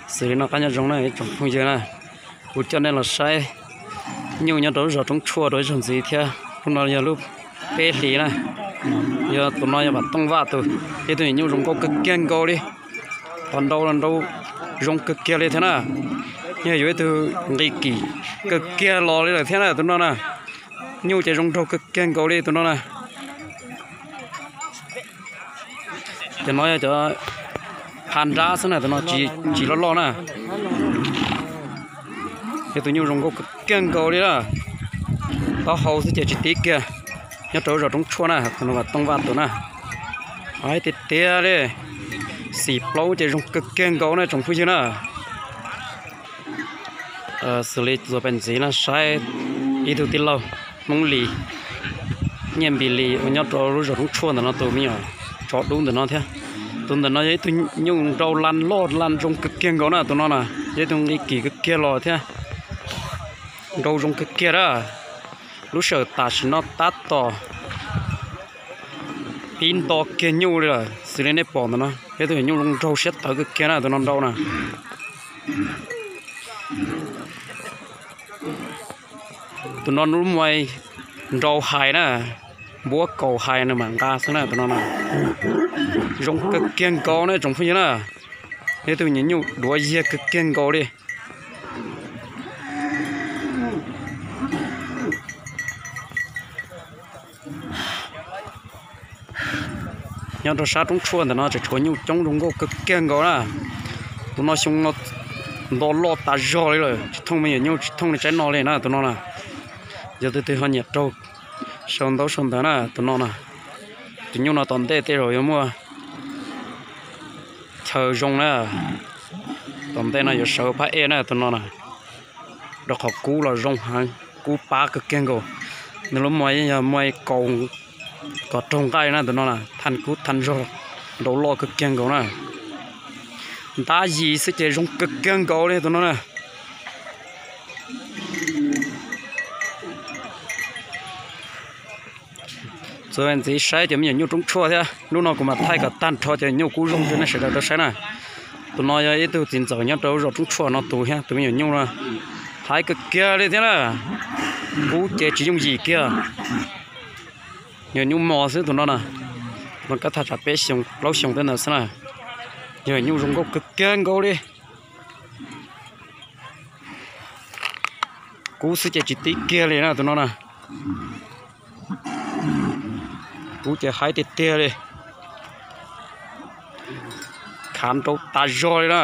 Xws li no qab nyob zoo na ib tsoom phooj ywg na, kuv coj nej los saib nyuj nyob rau lub zos Roob Tshuaj rau ib zaug ntxiv thiab. Lub no yog lub peb hlis na, yog tus no yog Vam Tooj Vaj tus, ib tug nyuj zoo nkauj kawg kiag nkaus li. Qhov nrau los nrau zoo kawg kiag li thiab na, yog yuav ib tug nqi kim kawg kiag los li lawm thiab na tus no na. Nyuj ces zoo nraug kawg kiag nkaus li tus no na. Cov no yog cov pha nrab xwb na, tus no tsis loj loj na. Yog tus nyuj zoo nkauj kawg kiag nkaus li na. Taub hau xwb ces tsis tib kiag. Nyob rau zos Roob Tshuaj na, tus no Vam Tooj Vaj tus na. Haib tiag tiag li. Xim plaub ces zoo kawg kiag nkaus na tsoom phooj ywg na. Xws li txuas pem ntxiv na saib ib tug tij laug Hmoob Lis, Nyiaj Npis Lis uas nyob rau lub zos Roob Tshuaj ntawm no tus me nyuam tsov dub ntawm no thiab. Tus ntawm no yog ib tug nyuj nrau lan loj lan zoo kawg kiag nkaus na tus no na, yog ib tug nqi kim kawg kiag los thiab. Nrau zoo kawg kiag na. Lub sij hawm tam sim no tab tom pib nto kiag nyuj li lawm xws li nej pom ntawm no, yog ib tug nyuj zoo nraug siab tawv kawg kiag na tus no nrau na. Tus no lub muaj nrau hais na, npuab kaus hais nws mam nqa xwb na tus no na. Zoo kawg kiag nkaus na tsoom phooj ywg na, yog ib tug nyuam nyuj duav yiag kawg kiag nkaus li. Nyob rau sab Roob Tshuaj ntawm no tseem tshuav nyuj coob zoo nkauj kawg kiag nkaus na. Tus no xyoo no nto loj tas zog li lawm, tsis thooj me nyuam nyuj tsis thooj li tsaib no li na tus no na. Yog tus twg ho nyiam raug sau ntaub sau ntawv na tus no na. Tus nyuj no tom ntej tej zaum yuav muaj chaw zoo na. Tom ntej no yuav sawv phab ej na tus no na. Rau qhov kub los zoo heev, kub pab kawg kiag nkaus. Nws lub muag yog muag kaus kom raug nqaij na tus no na, thaj kub thaj zog nrau loj kawg kiag nkaus na. Ntab yis xwb ces zoo kawg kiag nkaus li tus no na. Txuas ntxiv saib cov me nyuam nyuj Roob Tshuaj thiab, hnub no kuv mam thaij kom tag nrho cov nyuj kub zoo rau nej sawv daws tau saib na. Tus no yog ib tug txiv ntxawm nyob rau zos Roob Tshuaj no tus thiab, tus me nyuam nyuj no haib kawg kiag li thiab na. Kub ces tsis yooj yim kiag. Nyuam nyuj mos xwb tus no na. Tus no kab thaj tsam peb xyoo plaub xyoo tej ntawd xwb na. Yog nyuj zoo nkauj kawg kiag nkaus li. Kub xwb ces tsis tib kiag li na tus no na. Kub ces haib tiag tiag li. Khav nrau tas zog li na.